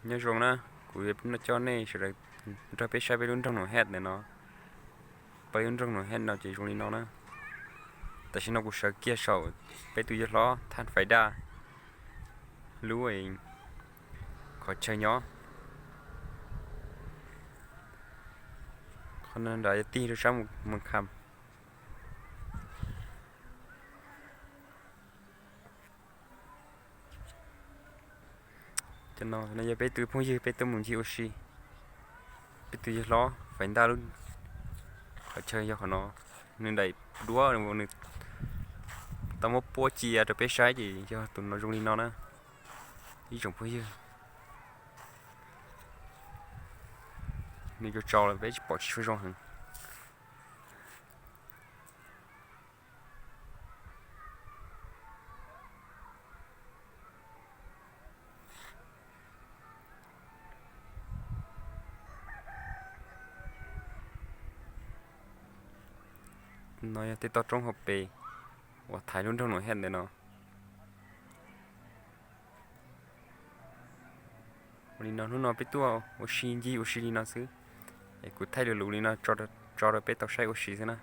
Nyob zoo na, kuv yuav coj nej sawv daws nrog peb saib peb lub nroog Nus Hej ntawm no. Peb lub nroog Nus Hej no ces zoo li no na. Tam sim no kuv sawv kiag saum peb tus yawg hlob Thaj Faiv Daj lub qhov chaw nyob. Qhov no nram yog tig rau sab Mus Kham. Cov no yog peb tus phooj ywg peb tuaj mus ncig ua si. Peb tus yawg hlob Faiv Daj lub qhov chaw yog qhov no. Nws daim duab nws tau muab puab cia rau peb saib ces yog tus no zoo li no na. Ib tsoom phooj ywg, nws tsaus tsaus lawm peb tsis pom tsis tshua zoo heev. No yog tej toj roob hauv pes uas thaiv lub nroog Nus Hej ntawm no. Ua li no hnub no peb tuaj ua si ncig ua si li no xwb. Es kuv thaij lus lus li no tso rau peb tau saib ua si xwb na.